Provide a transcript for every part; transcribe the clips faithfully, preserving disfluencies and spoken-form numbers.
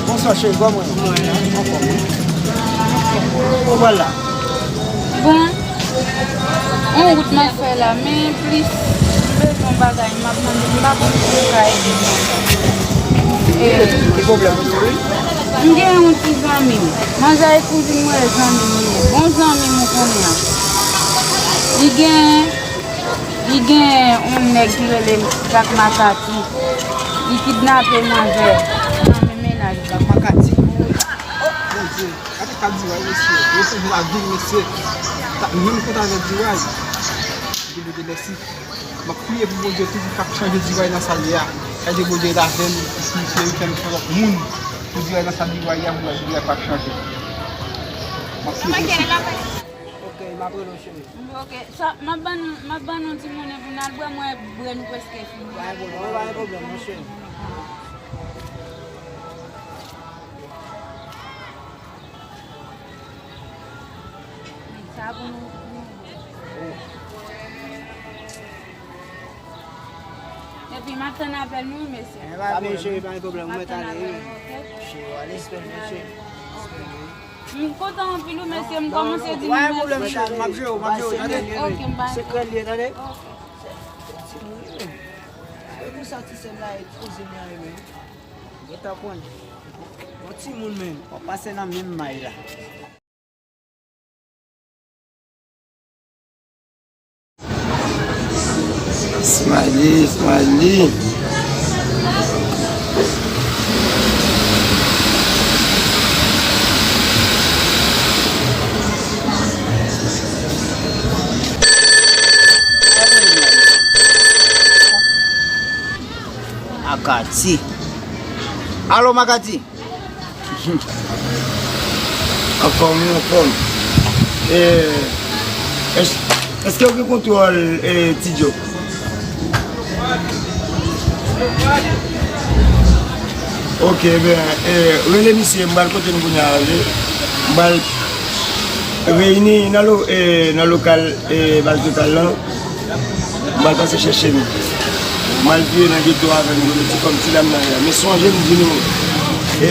Bonswa cheri, kòman w ye? Anfòm wi. Ou pral la? Bon, yon wout m ap fè la, men plis m bezwen yon bagay, m ap mande, m pa konn si w ka ede m. E, ki pwoblèm ou, cheri? M gen yon ti zanmi m. Manzè e kouzin mwen, zanmi m li ye. Bon zanmi m ou konnen an. Li gen, li gen yon nèg ki rele Jak Makati. Li kidnape manzè nan menm mennaj li. Jak Makati. Oh, Bondye. Gade ka D-Way, mesye. Mesye, jwe avil, mesye. Ta, menm kontan avèk D-Way. Bondye, Bondye, mèsi. M ap priye pou Bondye toujou k ap chanje D-Way nan sa l ye a. Chanje Bondye lavè m, pou misye fè m fè lòt moun. Pou D-Way nan sa D-Way a, pou D-Way pa chanje. M ap priye pou misye. Ok, m ap rele w, cheri. Ok, sa, m ap ban nou, m ap ban nou ti monnen pou n al bwè, mwen bwè nou prèske fini. Pa gen pwoblèm, pa gen pwoblèm, mon cheri. Sa pou nou, pou nou. Epi m ap tann apèl nou, mesye. E pa vre, cheri, pa gen pwoblèm, mwen mèt ale, wi. Cheri, ale, respè, mesye. M kontan anpil, wi, mesye, m kòmanse di nou mèsi. Pa gen pwoblèm, cheri, m ap jere w, m ap jere w, tande? Ok, m bay. Sekrè l ye, tande? Ok. Se pou sa ti sè m la e koze m la renmen. Ou ta konn. Yon timoun menm, w ap pase nan menm may la. Smiley, Smiley. Makati. Alo, Makati. Anfòm, wi, anfòm. E, èske, èske w gen kontwòl, e, Ti Djo? Ok, ben, e, rele misye, m pral kote nou kounye a, rele. M pral reyini nan lo-, e, nan lokal, e, baz Total lan. M pral pase chèche nou. M al viv nan geto avè nou, nou ti fanm ti dam nan ye. Men sonje m di nou, e,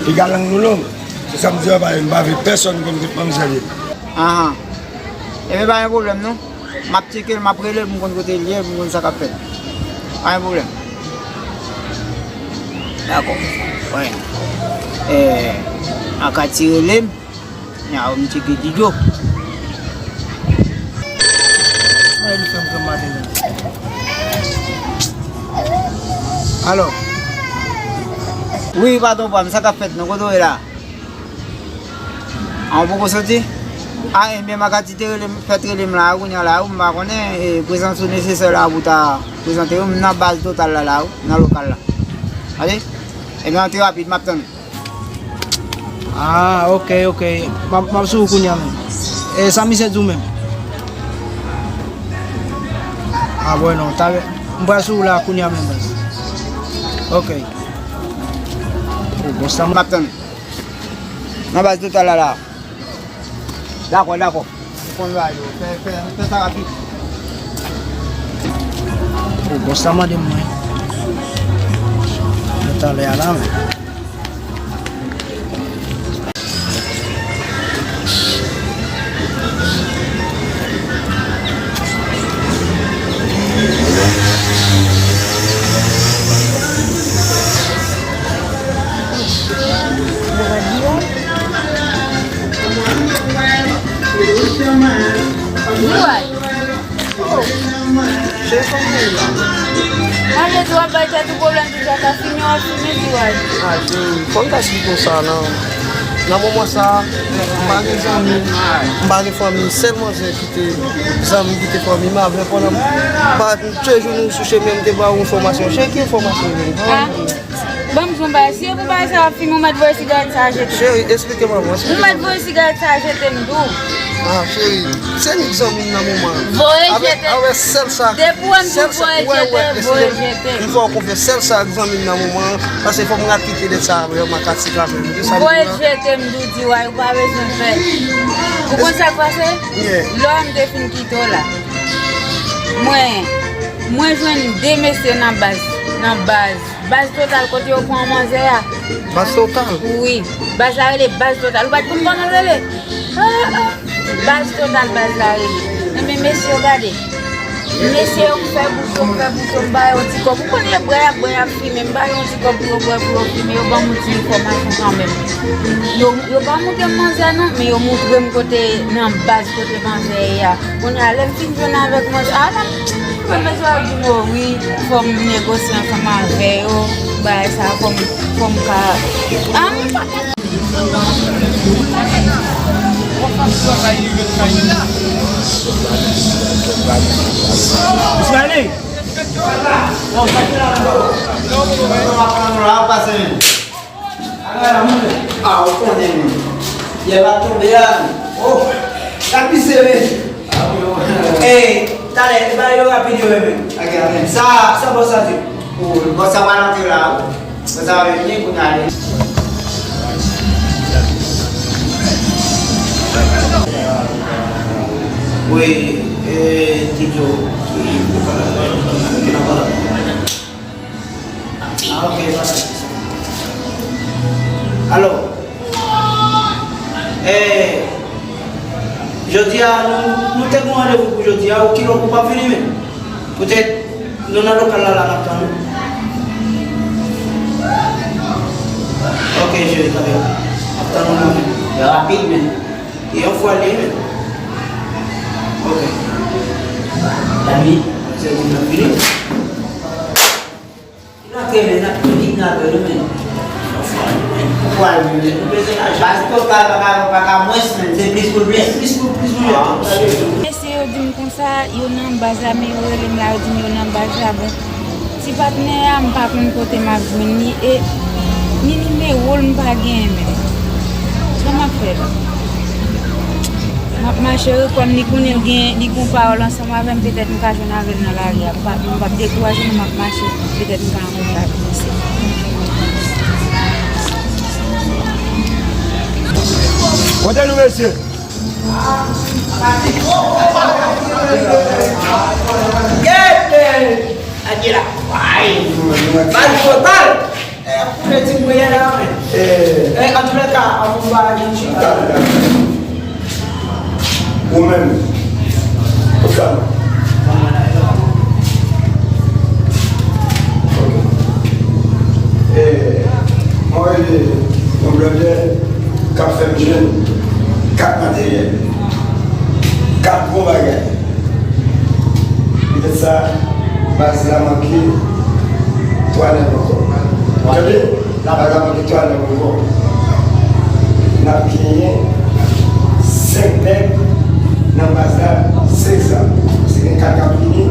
piga lang nou long. Se sa m di yo, pa, m pa vle pèsonn konn kot manmzèl ye. Ahan. Ebyen, pa gen pwoblèm non. M ap tcheke l, m ap rele l pou m konn kote l ye, pou m konn sa k ap fèt. Pa gen pwoblèm. Dakò. Wi. E, Makati rele m. Nya, m tcheke Didyo. Mwen li fè m granm maten la. Alo. Wi, patwon pa m, sa k ap fèt non, kote w ye la? A, ou poko soti? A, ebyen, Makati te rele m, fèt rele m la, kounye a la, wi, m pa konnen, e, prezans ou nesesè la pou ta prezante yo, m nan baz Total la, la, wi, nan lokal la. Tande? Ebyen, antre rapid, m ap tann ou. Ah, ok, ok. M ap, m ap sou ou kounye a menm. E sa misye di w menm? Ah, bon, non, talè. M pral sou ou la kounye a menm, baz. Ok. O, bon, sa m ap tann. Nan baz Total la, la. Dakò, dakò. Ou konn bagay yo. Fè, fè, fè sa rapid. O, bon, sa mande mwen. Mwen talè a la, men. Mwen vle di w ap bay tèt ou pwoblèm, toujou ap fime, w ap fime, di w al. Ah, cheri, fò m ta sou konsa nan, nan moman sa, m pa gen zanmi, m pa gen fanmi, sèl manzè ki te zanmi, ki te fanmi m, avè pandan m pa, chak jou nou sou chemen, m te ba w enfòmasyon. Cheri, ki enfòmasyon ou jwenn? Ah. Ban m di w yon bagay, si e pou bagay sa w ap fime, ou mèt voye sigarèt sa a jete. Cheri, eksplike m avan, eksplike m avan. Ou mèt voye sigarèt sa a jete, m di w. Ah, cheri, se nik zanmi m nan moman an. Voye jete. Avèk sèl sa, depi w wè m di w voye jete, voye jete. M fè w konfyans, sèl sa k zanmi m nan moman an, paske fò m rakite dèt sa avè w, Makati ka fè m. Voye jete, m di w, di w, ou pa bezwen pè. Ou konn sa k pase? Lè m te fin kite w la, mwen, mwen jwenn de mesye nan baz. Nan baz. Baz Total, kote yo pran manzè a. Baz Total? Wi. Baz la rele Baz Total. Ou pa t konn kòman l rele? Ah, ah. Baz Total, baz la rele. Enben, mesye yo gade. Mesye yo k fè bout yo, k fè bout yo, m ba yo ti kòb. Ou konn yo bwè, y ap bwè, y ap fimen. M ba yo ti kòb pou yo bwè, pou yo fimen. Yo ban m yon ti enfòmasyon kanmenm. Yo, yo pa montre m manzè non, men yo montre m kote nan baz kote manzè ye a. Kounye a, lè m fin jwenn avèk manzè, a, non, mwen bezwen ap di m, o wi, fò m negosye ansanm avè yo, bagay sa, fò m, fò m ka, a, m pa Ismaëli! Ah, ou konnen, men. Yè pa tonbe a, men. Oh, sa pi sere. Ey, talè, e ba yo rapid yo, men. Ok, amen. Sa, sa bon, sa di. Ou, bon, sa pa antre la, wi. Bon, sa va vini, pou n ale. Wi, e, Tidjo, ki, ki, ki nan pala. Ah, ok, pa de souci. Alò, eh, jodi a, nou, nou te gen randevou pou jodi a, ou kilè ou p ap vini menm? Poutèt, nou nan lokal la, la, n ap tann ou. Ok, cheri, trè byen. N ap tann ou la menm. E rapid menm. E yon fwa li menm. Ok. Dani, se di n ap vini. N ap renmen, n ap vin kidnape nou menm. Ou pral vin, nou bezwen lajan. Baz Total pa ka, pa ka mwens menm, se plis pou plis. Plis pou plis, wi. Mesye yo di m konsa, yo nan baz la, men yo rele m la, yo di m yo nan baz la, bon. Ti patnè a, m pa konn kote m ap jwenn li, e ni nimewo l m pa genyen menm. Sa m ap fè la? M ap mache wi, kòm li konnen l gen, li gon pawòl ansanm avè m, petèt m ka jwenn avè l nan lari a. M p ap, m p ap dekouraje non, m ap mache, petèt m ka rankontre avè l isi. Kote nou, mesye? Gete! Angela! Ay! Baz Total! Eh, ap koule ti bwiyè la, men. Eh, antoulèka, ann nou pa gen chita. Ou menm, ou sa? Ok. Eh, mwen rele yon blòdè k ap fè m jwenn kat materyèl, kat bon bagay. Poutèt sa, baz la manke twa nèg ankò. Tande? Baz la manke twa nèg ankò. N ap genyen senk nèg nan baz la, senk zam. Se gen kat k ap vini,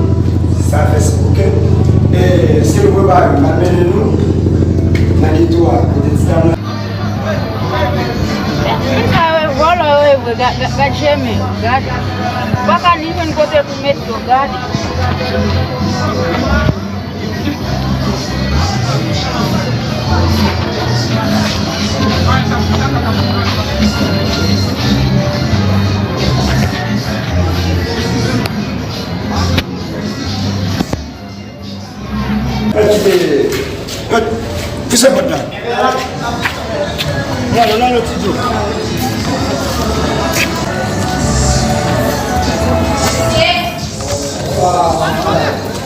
sa fè s-, ok? E, si nou prepare, m ap mennen nou nan geto a, kote ti dam nan. Moun sa yo e vòlò yo ye vre, gad, gad, gad chemen yo, gad. Ou pa ka ni jwenn kote pou met yo, gad. Mwen kite. Mwen, ki se pòt la? Mwen, mwen, mwen, mwen, ti dlo.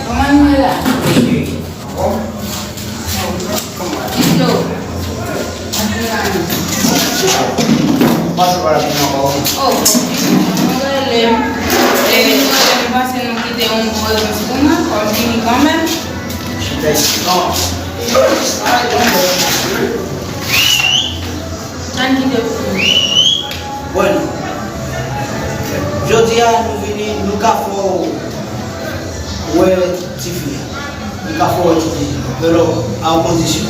Kòman nou ye la? Ti dlo. Pase pa la pou mwen ankò. Oh, bon, nou rele m. Epi nou rele m, panse nou kite yon bon repons pou mwen, kòm vini kanmenm. Ann kite pou mwen. Bon, jodi a nou vini, nou ka fè w wè tifi a. Nou ka fè w wè tifi a. Pero, a yon kondisyon.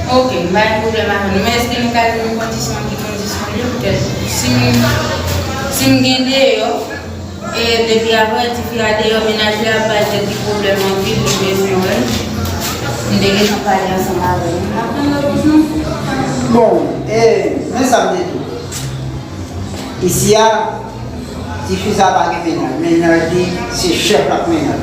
Ok, m pa gen pwoblèm avè l. Men èske nou ka di m kondisyon, ki kondisyon li? Poutèt si m, si m gen deyò, e depi apre tifi a deyò, mennaj li ap bay tèt li pwoblèm anpil, li bezwen wè l. M te gentan pale ansanm avè l. M ap tann repons nou. Bon, e, men sa m te di. Isi a, tifi sa pa gen mennaj. Mennaj li, se chèf la k mennen l.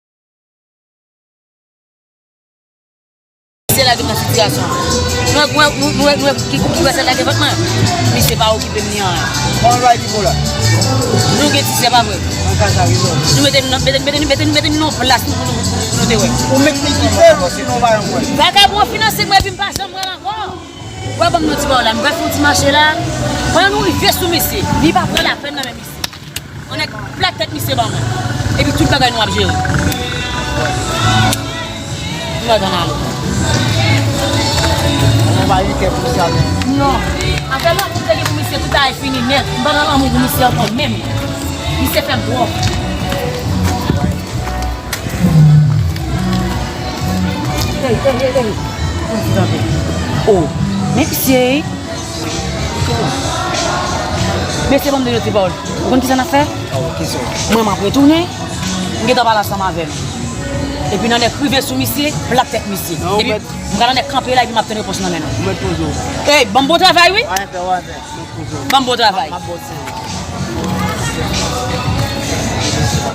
Misye lage m nan sitiyasyon an. Nou wè, nou wè, nou wè, nou wè, nou wè ki, ki wè sa lage vant mwen. Misye pa okipe m ni anyen. Bon, ann bay ki pou la. Nou gen ti sè pa vre. An ka sa rezon. Nou mete nou nan, mete, mete, mete, mete nou nan plas nou pou nou, pou nou te wè. Ou met li kite l, sinon w pa janm wè. Vagabon finanse mwen epi m pa janm wè l ankò. Wè, ban m non ti pawòl la, m pral fè yon ti mache la. Pandan nou rive sou misye, li pa pran lapèn nan men misye. Yon nèg plat tèt misye ban mwen. Epi tout bagay nou ap jere. M pa tann ale. Mwen pa gen kè pou sa menm. Non. Afè lanmou m te gen pou misye, tout bagay fini nèt. M pa nan lanmou pou misye ankò menm. Misye fè m twòp. Ey, ey, ey, ey. Yon ti tande. Oh, men misye. Mesye, ban m de ti pawòl. Ou konn kisa n ap fè? Mwen, m ap retounen. M gentan pale ansanm avè l. Epi nan nèk rive sou misye, plat tèt misye. Epi m pral nan nèk kanpe la, epi m ap tann repons nan men nou. Ey, ban m bon travay, wi. Ban m bon travay.